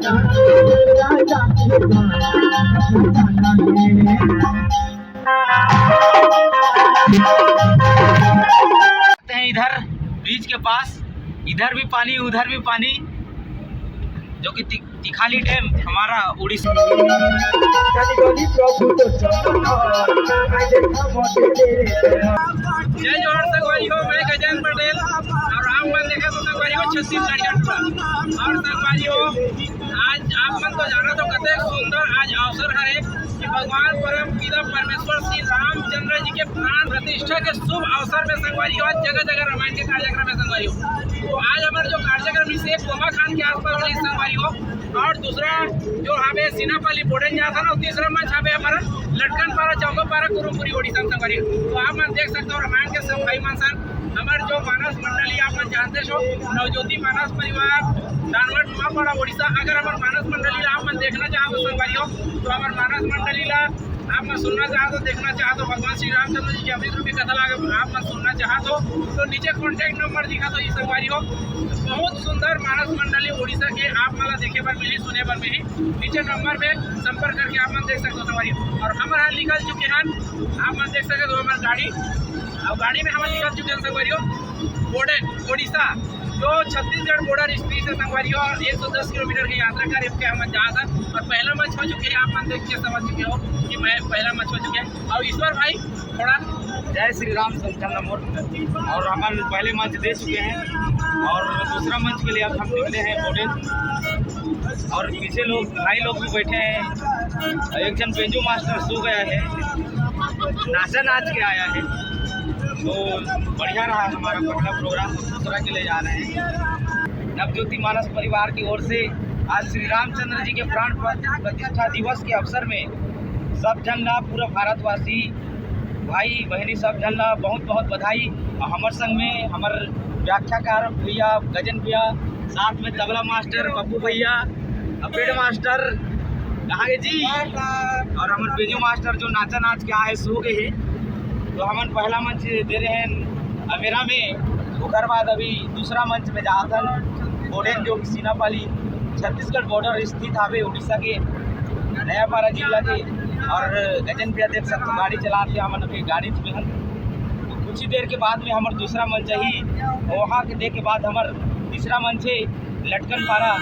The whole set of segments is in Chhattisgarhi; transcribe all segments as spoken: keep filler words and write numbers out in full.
हैं इधर ब्रिज के पास, इधर भी पानी, उधर भी पानी, जो कि ति-, तिखाली डैम हमारा उड़ीसा। जय जोहार संगवारी हो, मैं गजेंद्र पटेल और आप मन देखत हो संगवारी हो छत्तीसगढ़िया टूरा। और संगवारी हो, आज आप मन तो जानत हो कतेक सुंदर आज अवसर हरे कि भगवान परम पिता परमेश्वर श्री रामचंद्र जी के प्राण प्रतिष्ठा के शुभ अवसर में संगवारी हो, आज जगह जगह रामायण के कार्यक्रम है संगवारी हो। तो आज हमर जो कार्यक्रम इसे कोमाखान के आसपास रही संगवारी हो, और दूसरा जो हवे सीनापाली बोडेन जात हे ना, तीसरा मंच हवे हमारा लटकन पारा, चौको पारा, कुरुमपुरी, उड़ीसा संगवारी। तो आप मन देख सकते हो रामायण के सब भाई मन सन, हमर जो मानस मंडली आप मन जानते हो, नवज्योति मानस परिवार, डानवट नवापाड़ा, उड़ीसा। अगर हमर मानस मंडली ला आप मन देखना चाहत हो संगवारी हो, तो हमर मानस मंडली ला आप मन सुनना चाहत हो, देखना चाहत हो, भगवान श्री रामचंद्र जी के अमृत रूपी कथा ला आप मन सुनना चाहत हो, तो नीचे कॉन्टैक्ट नंबर दिखा दो, ये संगवारी हो। बहुत सुंदर मानस मंडली उड़ीसा के आप मन ला देखे बर मिली, सुने बर मिली। नीचे नंबर में संपर्क करके आप मन देख सकते हो संगवारी हो। और हमर यहाँ निकल चुके हैं, आप मन देख सकते हो हमार गाड़ी, और गाड़ी में हमन निकल चुके हैं संगवारी हो बोडेन, उड़ीसा, जो छत्तीसगढ़ बॉर्डर स्थित है संगवारी हो, एक सौ दस किलोमीटर की यात्रा करके हमन जात हन। और पहला मंच हो चुके हैं, आप मन देख के समझ चुके हो कि मैं पहला मंच हो चुके हैं। और ईश्वर भाई थोड़ा जय श्री राम संचलन मोर। और हमन पहले मंच दे चुके हैं और दूसरा मंच के लिए अब हम निकले हैं बोडेन। और पीछे लोग, भाई लोग भी बैठे हैं। एक जन बेंजो मास्टर सो गया है, नाचा नाच के आया है। तो बढ़िया रहा हमारा पहला प्रोग्राम, दूसरा के लिए जा रहे हैं। नवज्योति मानस परिवार की ओर से आज श्री रामचंद्र जी के प्राण प्र-, प्रतिष्ठा दिवस के अवसर में सब जन ला, पूरा भारतवासी भाई बहनी सब जन ला बहुत बहुत बधाई। और हमर संग में हमर व्याख्याकार भैया गजन भैया, साथ में तबला मास्टर पप्पू भैया, और बेंजो मास्टर कहाँ गए जी, और हमर बेंजो मास्टर जो नाचा नाच के आए सो गए हैं। तो हमन पहला मंच दे रहे हैं अमेरा में, ओकर बाद अभी दूसरा मंच में जात हन बोडेन, जो कि सीनापाली छत्तीसगढ़ बॉर्डर स्थित हावे उड़ीसा के नयापारा जिला के। और गजन भैया देख सकते हो गाड़ी चलात हे, हमन अभी गाड़ी में हन। तो कुछ ही देर के बाद में हमर दूसरा मंच ही, वहाँ के देख के बाद हमर तीसरा मंच है लटकन पारा,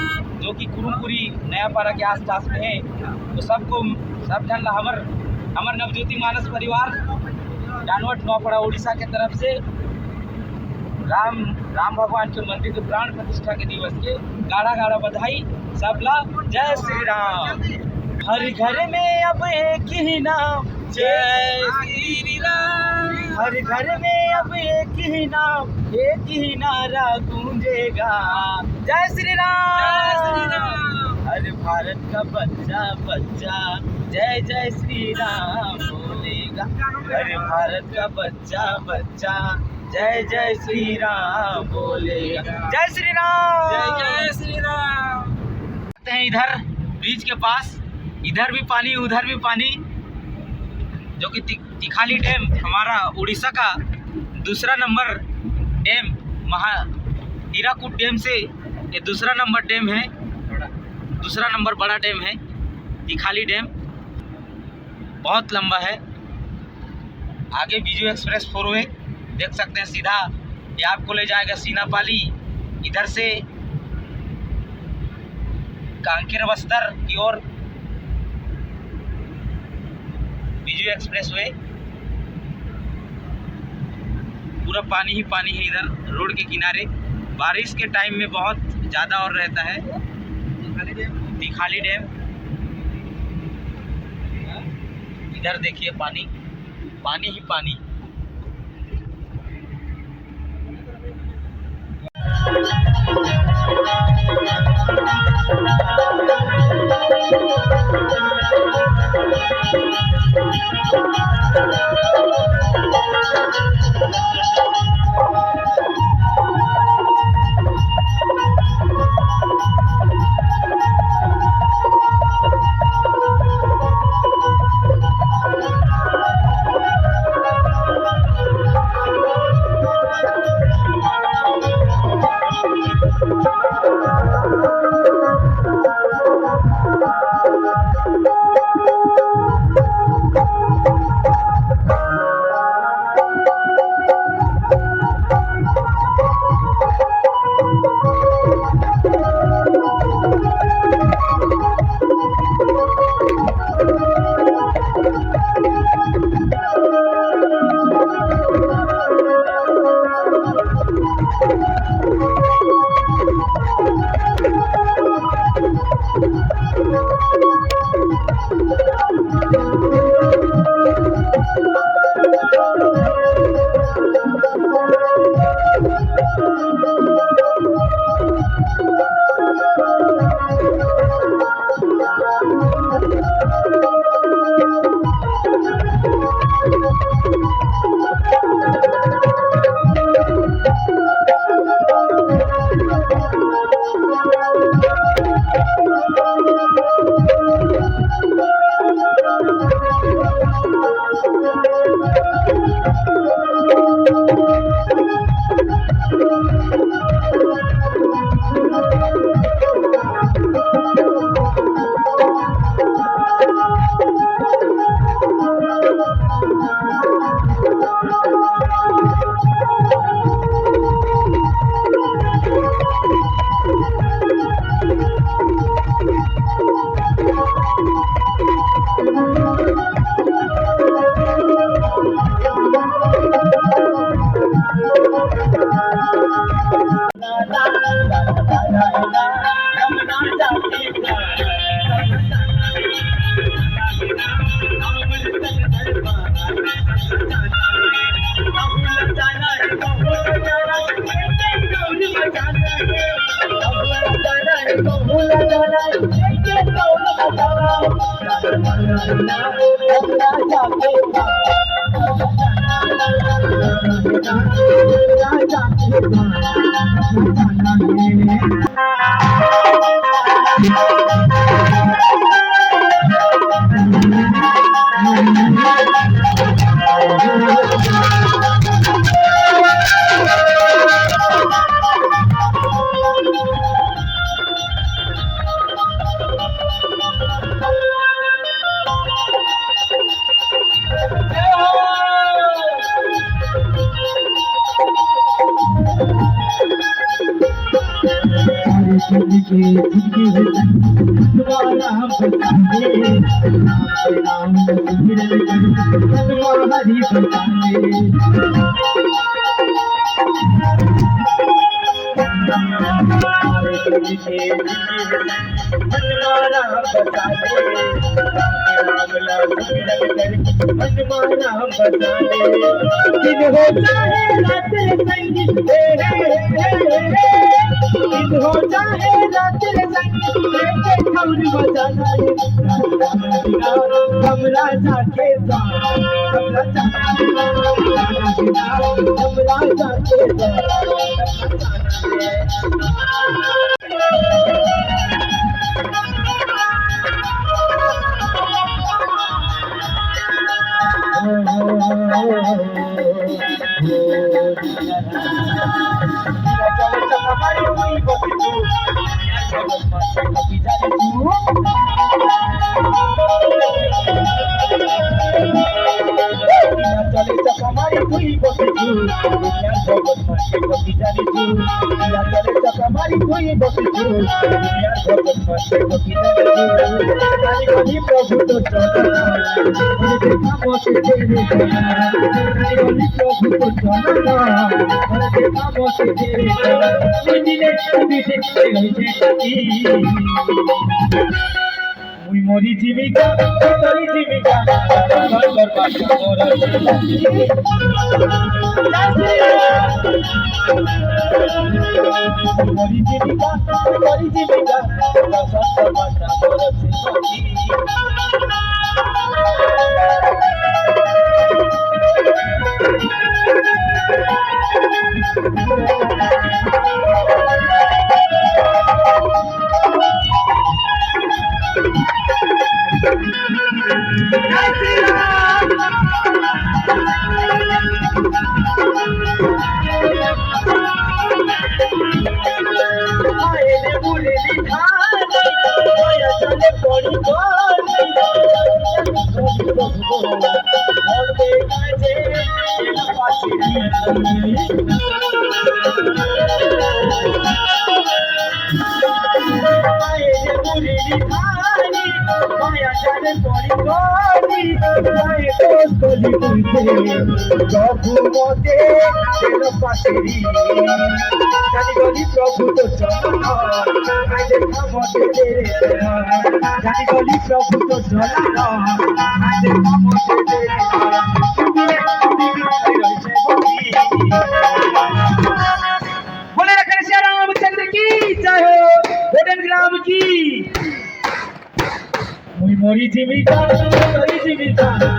जो कि कुरुमपुरी नयापारा के आसपास में है। तो सबको, सब जन ला हमर, हमर नवज्योति मानस परिवार डानवट नवापाड़ा उड़ीसा के तरफ से राम, राम भगवान के मंदिर के प्राण प्रतिष्ठा के दिवस के गाड़ा गाड़ा बधाई सबला। जय श्री राम। हर घर में अब एक ही नाम, जय श्री राम। हर घर में अब एक ही नाम, एक ही नारा गूंजेगा, जय श्री राम। जय श्री राम। हर भारत का बच्चा बच्चा जय जय श्री राम बोलेगा। हर भारत का बच्चा बच्चा जय जय श्री राम बोलेगा। जय श्री राम। जय जय श्री राम। आते हैं इधर ब्रिज के पास, इधर भी पानी, उधर भी पानी, जो कि ति-, तिखाली डैम हमारा उड़ीसा का दूसरा नंबर डैम, महा हीराकुद डैम से ये दूसरा नंबर डैम है, दूसरा नंबर बड़ा डैम है तिखाली डैम। बहुत लंबा है। आगे बीजू एक्सप्रेस फोर वे देख सकते हैं, सीधा ये आपको ले जाएगा सीनापाली, इधर से कांकेर बस्तर की ओर। बीजू एक्सप्रेस वे, पूरा पानी ही पानी है इधर रोड के किनारे। बारिश के टाइम में बहुत ज़्यादा और रहता है। तिखाली डैम, इधर देखिए पानी, पानी ही पानी। दिन हो चाहे रात रे संगी, हे, हे, हे, हे, हे। दिन हो चाहे रात रे संगी, लेके ठौर बजाना रे। हमरा जाके सा, हमरा जाके सा, हमरा जाके सा। मुई मोरी जीविका, तोरी जीविका, घर घर बात मोर। मोरी जीविका, तोरी जीविका, घर घर बात मोर। बोले लखन सिया रामचंद्र की जय हो, भोजन ग्राम की। मुई मोरी जीविका, मोरी जीविका,